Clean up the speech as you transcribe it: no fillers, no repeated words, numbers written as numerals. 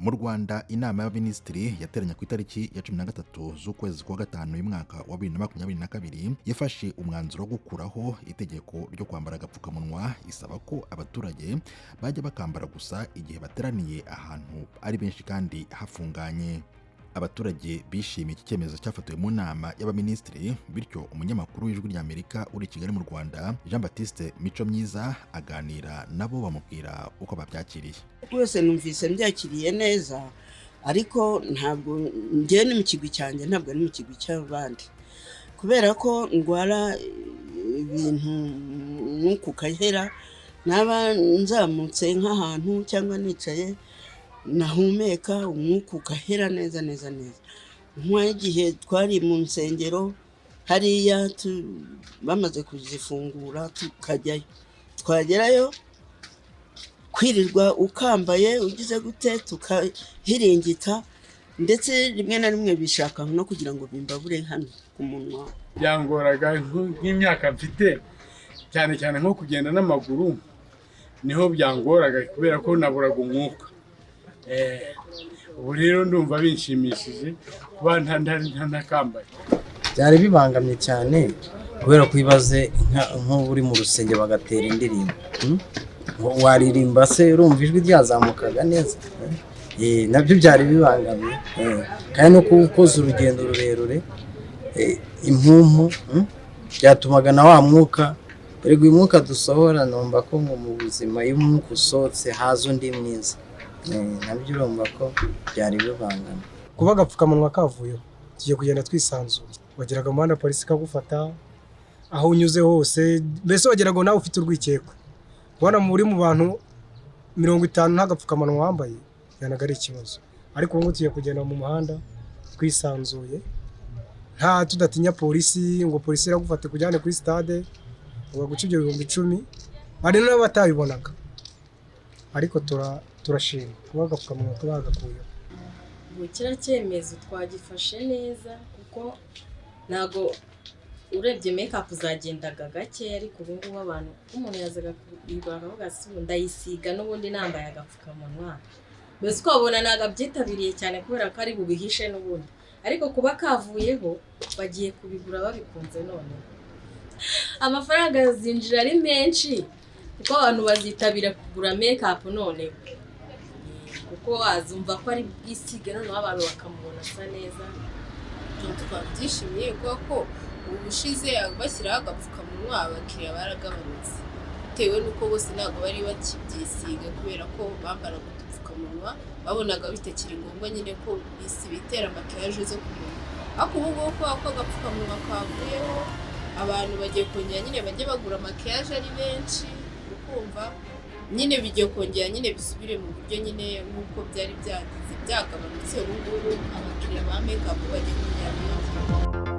Mu Rwanda, Inama y'Abaminisitiri yateranye ku itariki ya 13 z'ukwezi kwa gatanu uyu mwaka wa 2022 yafashe umwanzuro wo gukuraho itegeko ryo kwambara agapfukamunwa, isaba ko abaturage bajya bakambara gusa igihe bateraniye ahantu ari benshi kandi hafunganye. Abaturage bishimiye iki cyemezo cyafatiwe mu nama y'abaminisitiri. Bityo umunyamakuru w'Ijwi ry'Amerika uri i Kigali mu Rwanda, Jean Baptiste Mico Myiza, aganira nabo, bamubwira uko babyakiriye. Rwose numvise mbyakiriye neza, ariko ntabwo ngewe ni mu kigwi cyanjye, ntabwo ari mu kigwi cy'abandi, kubera ko ndwara ibintu nk'uku kahera, naba nzamutse nk'ahantu cyangwa nicaye, nahumeka umwuka ugahera neza neza neza. Nk'igihe twari mu nsengero hariya bamaze kuzifungura tukajyayo, twagerayo kwirirwa ukambaye ugize gute, tukahiringita, ndetse rimwe na rimwe bishaka no kugira ngo bimbabure hano ku munwa. Byangoraga nk'imyaka mfite, cyane cyane nko kugenda n'amaguru niho byangoraga, kubera ko naburaga umwuka. Ubu rero ndumva binshimishije kuba ntakambaye. Byari bibangamye cyane, kubera ko ibaze nk'ubu uri mu rusengero bagatera indirimbo, Waririmba se urumva ijwi ryazamukaga neza? Nabyo byari bibangamye. Kandi no kuba ukoze urugendo rurerure, impumpu, byatumaga na wa mwuka. Erega uyu mwuka dusohora, numva ko ngo mu buzima iyo umwuka usohotse haza undi mwiza. Nabyo urumva ko byari bibangamye. Kuba agapfukamunwa kavuyeho, tugiye kugenda twisanzuye. Wageraga mu muhanda polisi ikagufata aho unyuze hose, mbese wageraga nawe ufite urwikekwe. Kubona muri mu bantu 50 nta gapfukamunwa wambaye byanaga ari ikibazo, ariko ubu ngubu tugiye kugenda mu muhanda twisanzuye, nta tudatinya polisi ngo polisi iragufata ikujyane kuri stade ngo baguce ibyo 10,000. Hari n'abatabibonaga, ariko turashima kuba agapfukamunwa bagakuyeho. Ubu kiriya cyemezo twagifashe neza, kuko ntabwo urebye makeup zagendaga gake, ariko ubu ngubu abantu, kuko umuntu yazaga kuyigura akavuga ati: "Ubu ndayisiga n'ubundi nambaye agapfukamunwa." Mbese ukabona ntabwo abyitabiriye cyane kubera ko ari bubihishe n'ubundi, ariko kuba kavuyeho bagiye kubigura babikunze. None amafaranga azinjira ari menshi kuko abantu bazitabira kugura makeup noneho, kuko azumva ko ari bwisige, noneho abantu bakamubona asa neza. Twabyishimiye kubera ko ubu bushize bashyiraho agapfukamunwa abakiriya baragabanutse, bitewe n'uko bose ntabwo bari bakibyisiga, kubera ko bambaraga udupfukamunwa, babonaga bitakiri ngombwa nyine ko bisi bitera maquillage zo ku munwa. Ariko ubu ngubu kubera ko agapfukamunwa kavuyeho, abantu bagiye kongera nyine bajye bagura maquillage ari benshi. Ukumva nyine bigiye kongera nyine bisubire mu buryo nyine nk'uko byari byagize byagabanutse. Ubu ngubu abakiriya ba makeup bagiye kongera biyongera.